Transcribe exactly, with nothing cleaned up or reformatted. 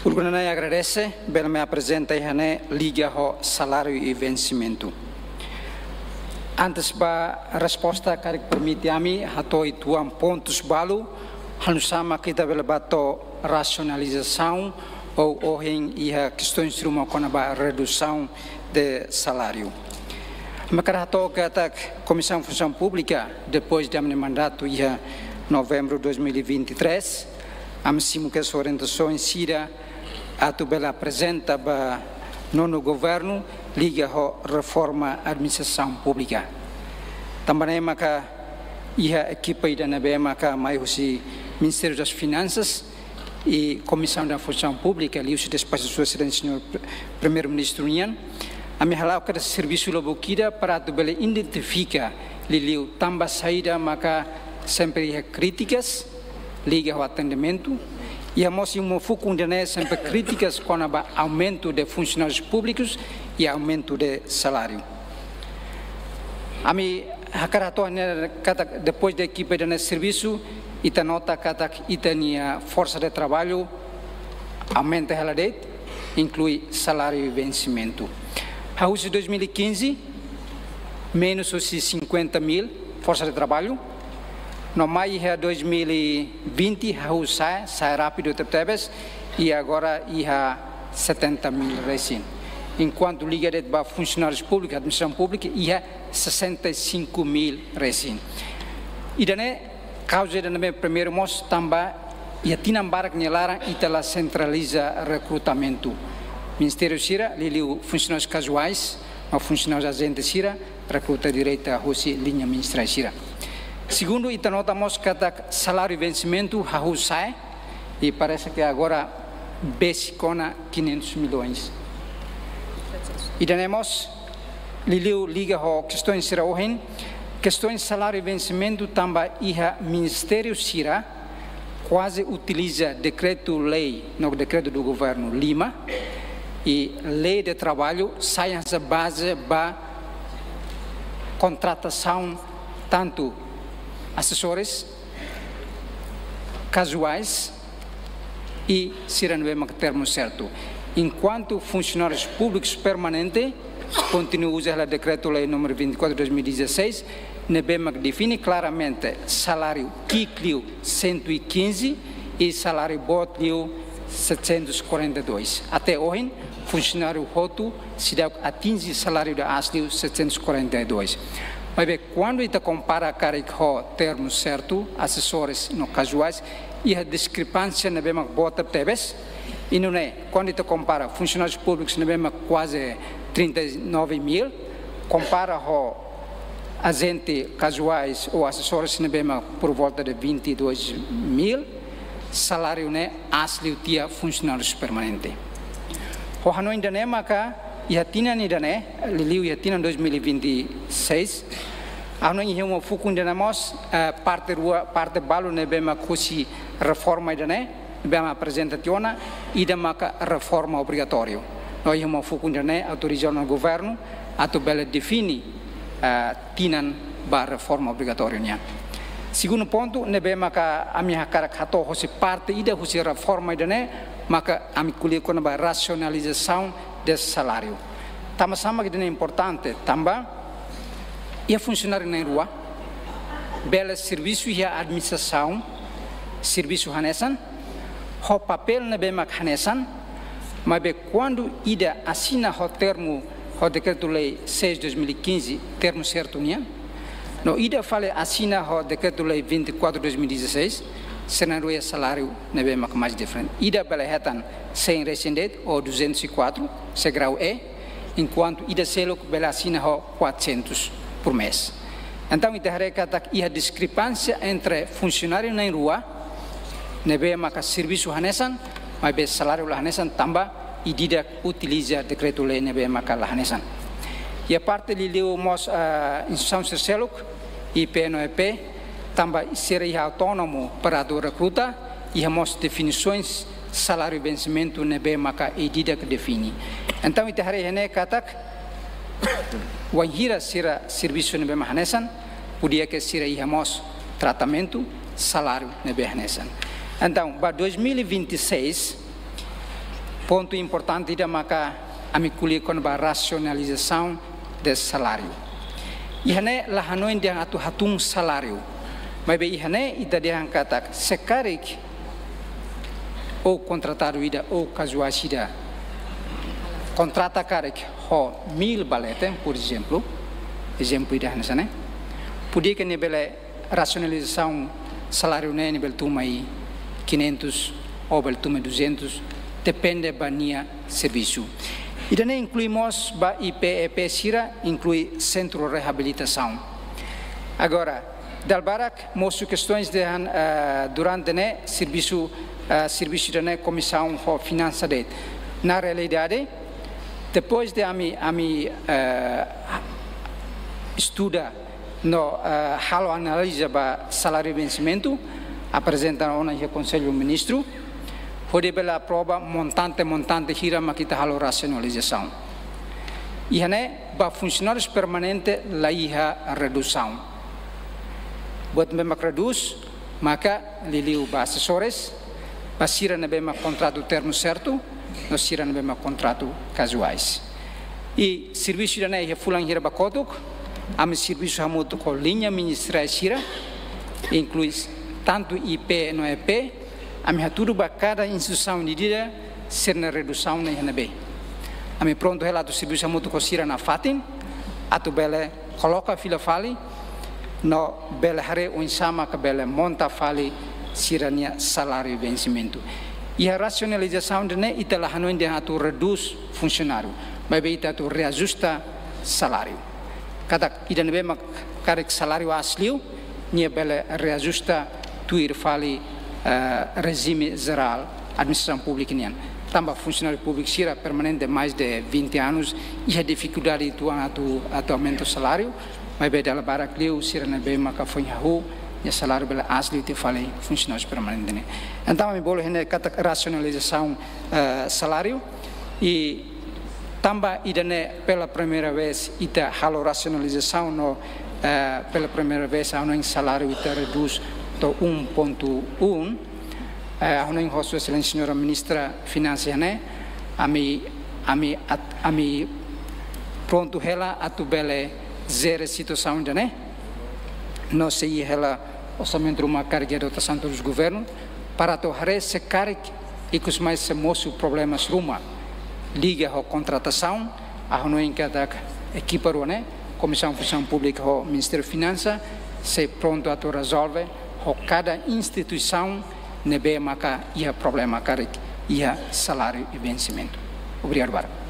Públiku nia agradese, bele mai aprezenta iha ne'e liga ho saláriu i vensimentu. Antes ba resposta, karik permite ami hato'o uitoan pontus balu, halo nu'usá mak ita bele bá to'o rasionalizasaun ou ohin iha kestoens ruma kona-ba redusaun de saláriu. Ami hakarak hato'o katak Komisaun Funsaun Públika, depois de ami-nia mandatu iha novembru dois mil e vinte e três, ami simu kedas orientasaun sira atu bele aprezenta ba nonu governu liga ho reforma administrasaun públika. Tanba ne'e maka iha ekipa ida ne'ebé maka mai husi Ministériu das Finansas i Komisaun da Funsaun Públika, liuhusi despaxu Sua Exelénsia Señór Pre-, Primeiru-Ministru nian, ami hala'o kedas servisu lubuk ida para atu bele identifika liuliu tanba saida maka sempre iha krítikas liga ho atendimentu, iha mós iha uma fukun ida-ne'e sempre krítikas kona-ba aumentu de funsionárius públikus i aumentu de saláriu. Ami hakarak hato'o ne'e katak depois de ekipa ida-ne'e servisu, ita nota katak ita-nia forsa de traballu aumenta hela de'it, inklui saláriu i vensimentu. Hahú husi dois mil e quinze, menus husi cinquenta mil forsa de traballu. No mai iha dois mil e vinte, hahú sa'e, sa'e rápidu tebetebes, i agora iha setenta mil resin. Enkuantu liga de'it ba funsionárius públikus, administrasaun públika, iha sessenta e cinco mil resin. Ida-ne'e kauza ida ne'ebé primeiru mós tanba iha tinan barak nia laran ita la sentraliza rekrutamentu. Ministériu sira, liuliu funsionárius kazuais, no funsionárius ajente sira, rekruta direta husi liña ministeriál sira. Segundu, ita nota mós katak saláriu vensimentu hahú sa'e, i parese ke agora besik ona quinhentos milhões. Ida-ne'e mós, liuliu liga ho kestoens sira ohin, kestoens saláriu vensimentu tanba iha ministériu sira kuaze utiliza dekretu-lei, no dekretu do governu lima, i lei de traballu sai hanesan baze ba kontratasaun tantu asesores, kazuais i sira ne'ebé mak termu sertu. Enkuantu funsionárius públikus permanente, kontinua uza hela dekretu-lei númeru vinte e quatro dois mil e dezasseis, ne'ebé mak define klaramente saláriu ki'ik liu cento e quinze i saláriu boot liu setecentos e quarenta e dois. Até ohin, funsionáriu hotu seidauk atinje saláriu da'as liu setecentos e quarenta e dois. Maibé, kuandu ita kompara karik ho termu sertu, asesores no kazuais, iha diskrepánsia ne'ebé mak boot tebes. I nune'e, kuandu ita kompara funsionárius públikus ne'ebé mak kuaze trinta e nove mil, kompara ho ajente kazuais ou asesores ne'ebé mak por volta de vinte e dois mil, saláriu ne'e aas liu tiha funsionárius permanente. Ho hanoin ida-ne'e maka iha tinan ida-ne'e, liuliu iha tinan dois mil e vinte e seis, hanoin iha uma fukun ida-ne'e mós, eh, parte rua, parte balu ne'ebé mak husi reforma ida-ne'e, ne'ebé ami aprezenta tiha ona, ida maka reforma obrigatóriu. No iha uma fukun ida-ne'e autoriza ona governu atu bele define, eh, tinan ba reforma obrigatóriu nian. Segundu pontu, ne'ebé maka ami hakarak hato'o hosi parte ida husi reforma ida-ne'e, maka ami ko'alia kona-ba rasionalizasaun de saláriu. Tanba sá mak ida-ne'e importante, tanba iha funsionáriu na'in-rua bele servisu iha administrasaun, servisu hanesan, ho papél ne'ebé mak hanesan, maibé kuandu ida asina ho termu, ho dekretu-lei seis dois mil e quinze, termu sertu nian, no ida fali asina ho dekretu-lei vinte e quatro dois mil e dezasseis, sira na'in-rua iha saláriu ne'ebé mak mais diferente. Ida bele hetan cem resin de'it ou duzentos e quatro, se grau E, enkuantu ida seluk bele asina ho quatrocentos por mês. Entaun, ita haree katak iha diskrepánsia entre funsionáriu na'in-rua ne'ebé maka servisu hanesan, maibé saláriu la hanesan tanba ida-idak utiliza dekretu-lei ne'ebé maka la hanesan. Iha parte liuliu mós, ah, instituisaun sira seluk, I P no E P, tanba sira iha autónomu para atu rekruta, iha mós definisaun saláriu vensimentu ne'ebé maka ida-idak define. Entaun, ita haree iha ne'e katak wainhira sira servisu ne'ebé mak hanesan, podia ke sira iha mós tratamentu saláriu ne'ebé hanesan. Entaun, ba dois mil e vinte e seis, Pontu importante ida maka ami ko'alia kona-ba rasionalizasaun de saláriu. Iha ne'e la hanoin dehan atu hatún saláriu. Maibé iha ne'e ita dehan katak se karik ou kontratadu ida ou kazuál ida kontrata karik ho mil ba leten, por ezemplu, ezemplu ida hanesan ne'e, podia ke nia bele rasionalizasaun saláriu ne'e, nia bele tun mai quinhentos ou bele tun mai duzentos, depende ba nia servisu. Ida-ne'e inklui mós ba I P E P sira, inklui sentru reabilitasaun. Agora, dala barak mosu kestaun dehan, eh, durante ne'e servisu, eh, servisu ida-ne'e komisaun ho finansa de'it. Na realidade, depois de ami, ami, eh, estuda no, eh, halo analiza ba saláriu vensimentu, aprezenta ona iha Konsellu Ministru, hodi bele aprova montante, montante hira mak ita halo rasionalizasaun. Iha ne'e ba funsionáriu permanente la iha redusaun. Buat ne'ebé mak redús maka liuliu ba asesores, ba sira ne'ebé mak kontratu termu sertu, no sira ne'ebé mak kontratu kazuál. I servisu ida-ne'e iha fulan hira ba kotuk, ami servisu hamutuk ho liña ministeriál sira, inklui tantu I P no E P, ami hatudu ba kada instituisaun ida-idak sira-nia redusaun ne'e iha ne'ebé. Ami prontu hela atu servisu hamutuk ho sira nafatin, atu bele koloka fila fali, no bele haree oinsá maka bele monta fali sira-nia saláriu vensimentu. Iha rasionalizasaun ida-ne'e ita la hanoin dehan atu redús funsionáriu, maibé ita atu reajusta saláriu. Katak ida ne'ebé mak karik saláriu aas liu, nia bele reajusta tuir fali, eh, rejime jerál administrasaun públika nian. Tanba funsionáriu públiku sira permanente mais de vinte anos, iha difikuldade uitoan atu, atu aumenta saláriu, maibé dala barak liu sira ne'ebé maka foin hahú, nia saláriu bele aas liu tiha fali funsionáriu permanente ne'e. Entaun, ami bolu iha ne'e katak rasionalizasaun, eh, saláriu, i tanba ida-ne'e pela primeira vez ita halo rasionalizasaun no, eh, pela primeira vez ha'u hanoin saláriu ita redús to'o um ponto um. Eh, ha'u hanoin ho Sua Exelénsia Señora Ministra Finansa iha ne'e, ami, ami at-, ami prontu hela atu bele jere situasaun ida-ne'e. No sei hela orsamentu ruma karik iha dotasaun tuir governu, para atu haree se karik ikus mai sei mosu problemas ruma liga ho kontratasaun, ha'u hanoin katak ekipa rua ne'e, Komisaun Funsaun Públika ho Ministériu Finansa, sei prontu atu rezolve ho kada instituisaun ne'ebé maka iha problema karik iha saláriu i vensimentu. Obrigadu barak.